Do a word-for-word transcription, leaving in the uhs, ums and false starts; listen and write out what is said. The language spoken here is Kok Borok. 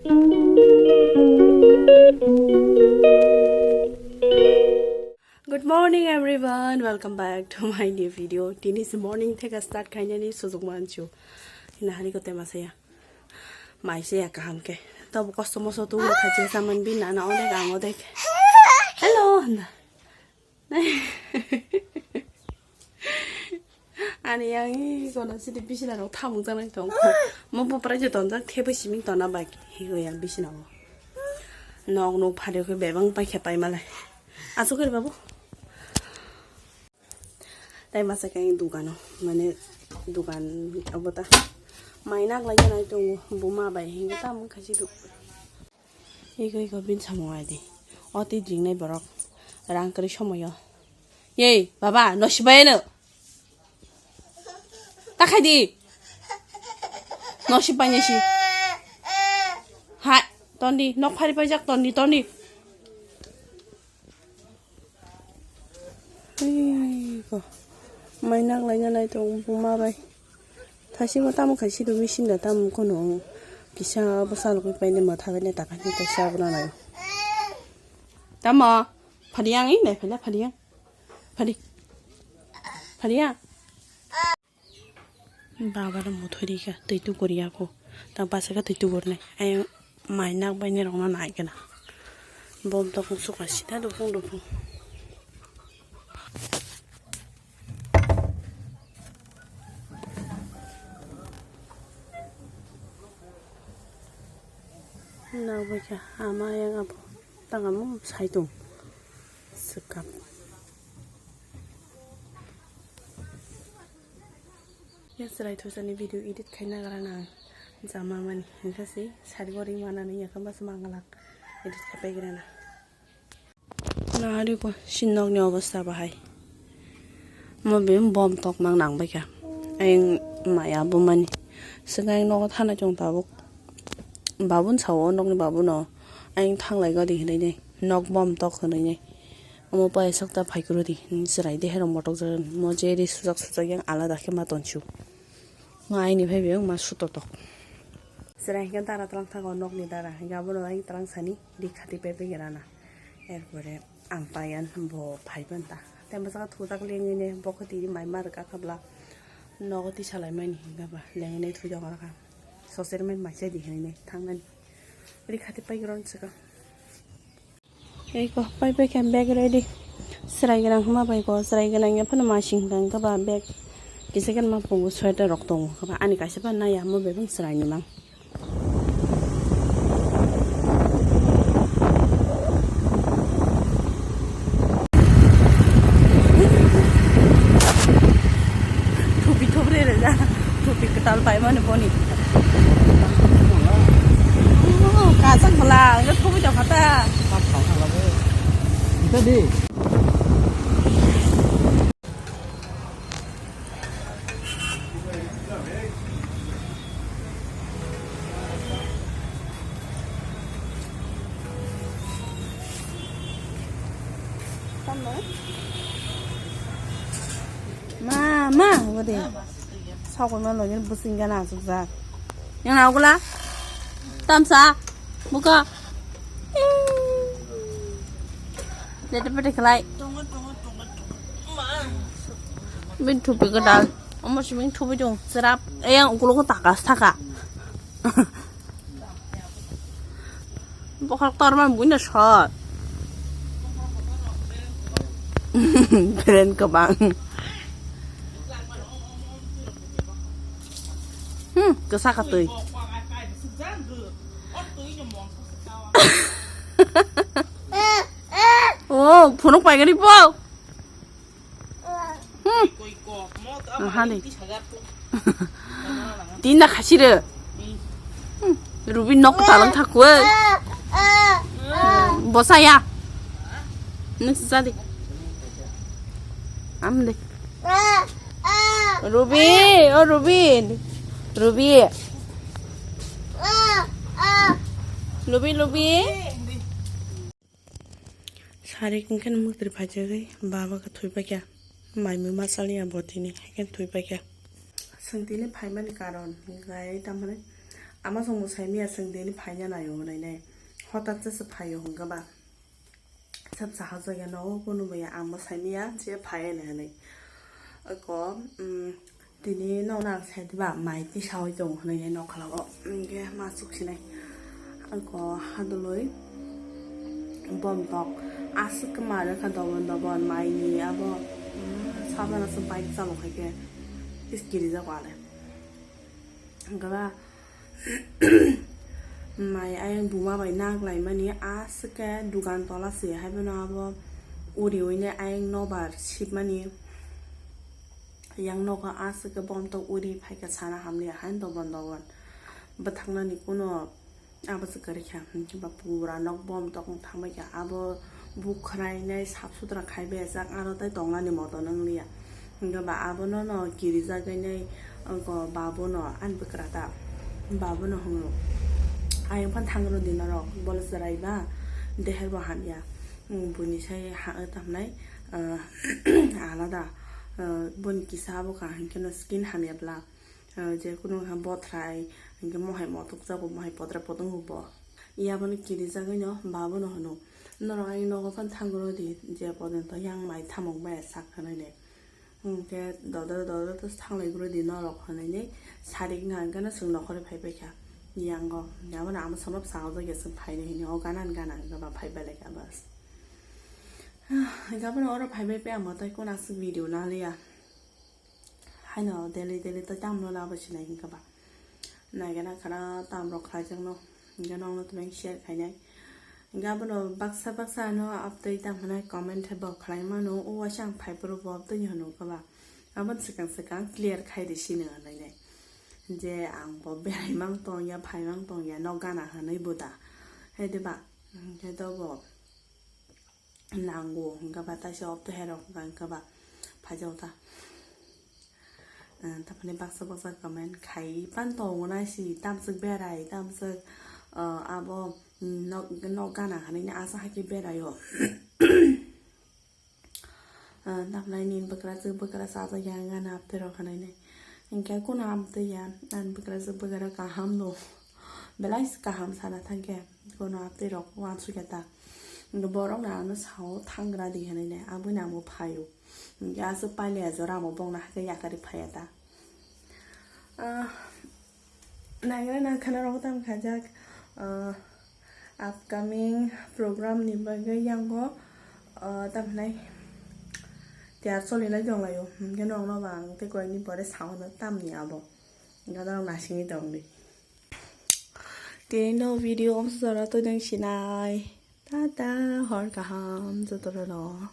Good morning everyone, welcome back to my new video. Tini se morning theka start khainani sujok manchu. Ina hari ko tema saya. Mai se ya kaham ke. Tabu kosto moso tu khaje saman bi nana odek ang odek. Hello. Ani yang i kono sidi bisina rok thamung janai tong. Mo bo prai je tonjak thebe siming tona bai. Higo yang bisina o. Nok nuk phari khe bebang pai khe pai malai. Asuk khe babu. Tai masa khe ang dukano, mane dukan obo ta. Mai nak lai janai tongo buma bai hinge tam khaisi du. Ego ego bin samung ai di. O twi jingnai borok. Rang kwrwi somoyo. Yei, baba, no sibai no. Ta khai di. No sibai ni si. Hai, tondi, nok phari paijak tondi, tondi. Ego. Mai nak lai janai tong buma bai. Thaisingmo tamo khai sido machine da tamo kono kisa bwsa logwi paine mwtha bai ne taka ni kaisa abono nai. Tamo phadi yang i nai phela phadi yang. Phadi. Phadi yang. Baba no muthoi rika twi tukur ya ko. Ta basa ka twi tukur nai. Ai mai nak bai ni rok no nai kana. Bom tokong suka sida dupung dupung. Nang bai kha ama yang abo tang amo sai tong swkang. Ya chwrai thusani video edit khaina gara nang jama mani hingkha se sari bo ring manani yakha bas mangalak edit khai pai gra na. Nari ko sinok ni obostha bahai. Mo bem bom tok mang nang bai kha. Ayang maya bo mani. Swkang nogo thana chong tabuk. Babun sao nokni babuno. Ayang thanglai gadi hinui ne. Nok bom tok hinui ne. Omo pai sakta phai kuro di. Chwrai de hero motok jagan. Mo je ri sujak sujak yang alada khe ma tonsu. Nga aini phai biyang ma sutotok. Chwrai hingke dara twlang thango nokni dara. Hingke abono ayang twlang sani ri khati pepe gerana. Erpore ang payan bo phai banta. Tei bwskango thujak lengwi ne bo khe tini mai ma rwkha khabla. Nogo tisa lai mani hingke ba lengwi ne thujak rwkha. Soser mani mai chai di hinui ne thangnani. Ri khati pai gron swkang. Eko pai pai khe bag ready. Chwrai gwnang hwnma bai ko chwrai gwnang ya phano masing hwnkha hwnkha ba bag kisa khe ma pungo sweater rok tongo hwnkha ba ani kaisa phano nai ya mo bebak chwrai ni mang. Thupi thubre rwja. Thupi kwtal paimani boni. Oh, kachak bwla, wngkha thupi tongkha ta. Ita di. Ma, ma, wadi. Sokoi ma login busing gana asuk jak. Yang na ugula? Tamsa. Buka. Dede pete khlai. Bin thupi kedal. Omo sibing thupi dong. Serap. Eh, yang ukulo ko takas taka. Bokhorok torma buino sor. Beren kwbang. Hmm, kwsa ka twi. Oh, phunuk paigani po. Hmm. Aha ni. Tinda khasire. Hmm. Rubi nok talang thakwe. Bosaya. Nung sisa di. Am de. Rubi, oh Rubi. Rubi. Rubi, Rubi. Sarik hwnkhe mwktwi phaijagwi baba khe thwipaikha. Mai mui machaliya bo tini, haikhe thwipaikha. Chwng tini phaimani karon hwnkhe tamhinwi Ama chwng mwsai miya, chwng dini phaina naio hwnwi nai. Hotat se se phaio hwnkhe ba. Sab sahajak ya nogo, kunu bo ya ang mwsai miya, je phai hwnwi hwnwi. Ako, mm, tini nokno ang sai diba, mai tisaui tongo hwnwi nai nokha o. Hwnkhe ma chuk sinai. Ako hadwlwi bom tok aswk khe ma rwkha dobon dobon maini abo, mm, sabana se bike chalo khaikhe is kirijak ale. Hwnkhe ba, mai ayang buma bai naklaimani aswk khe dugan tola se, haiphano abo uriui nai ayang nobar sibmani, yang nogo aswk khe bom tok uri phaikha sana hamliya haino dobon dobon bwthagnani kuno. Abo se kwrwi kha, hwnkhe ba pura nok bom tok wng thangbai kha. Abo bukhrainai sap sutra khai bejak, aro tai tongnani moto nwngliya. Hwnkhe ba abono no kirijagwi nai, wngkha babono ani bwkra ta, babono hwno, "Ayang phan thang rw di norok, bole chwrai ba, deher bo hamya." Buini sai ha tamnai, ah, alada, ah, boni kisa abo ka hwnkhe no skin hamya bla. Ah, je kunu ha bothrai, hwnkhe mohai motok jago, mohai potra potongo bo. Yaboni kirijagwino babono hwno, "Norok ani nogo phan thangro di, je pojonto yang mai thamok bai sak," hwnwi nai. Hwnkhe dodro dodro to thanglai gro di norok hwnwi nai, sarik na hwnkhe no chwng nokhorwi phai paikha. Yango, yaboni ama somrok sahajak ya chwng phainai hwnwi, o gana gana hwnkhe ba phai belai kha bas. Hwnkhe abono oro phai bai pai amo tai kunu aswk video naliya. Haino daily daily to tamno labo sinai hwnkhe ba. Naigena khana tamrok khlaijakno. Hwnkhe nokno tubeng share khainai. Hwnkhe abono baksa baksa ano abtwi tamo hwnai comment bo khlai mano. O waisa ang phai phuru bo abtwi hwno hwnkhe ba. Aboni swkang swkang clear khai di sino hwnwi nai. Je ang bo berai mang tong ya, phai mang tong ya, nok gana hwnwi bo da. Hai de ba. Hwnkhe to bo. Nango hwnkhe ba taisa opto herok hwnkhe ba phaijao ta. Ah, tamoni baksa baksa comment khai pan tongo na si tamswk berai tamswk, ah, abo nok, nok gana hwnwi asa hai khe beraio. Ah, tamnai nini bwkrajwk bwkra chajak ya gana aptwi rok hwnwi nai. Hwnkhe kunu amtwi ya, ani bwkrajwk bwkra kaham no. Belai se kaham sana thangkhe, kono amtwi rok uansukya ta. Borok no ano sao thangra di hinui nai, aboni amo phaio. Hwnkhe aswk pailiya jora amo bongno hakhe yakarwi phaiya ta. Ah, nagra nangkhana rogo tamo khaijak, ah, upcoming program ni bagwi yango, ah, tamhinai tiyar choli lai tonglaio. Hwnkhe nokno bo ang tei koi ni pore sao no tamni abo. Hwnkhe norok nasingwi tongdi. Tini no video amsara to deng sinai. Tata, hor kaham joto rok no.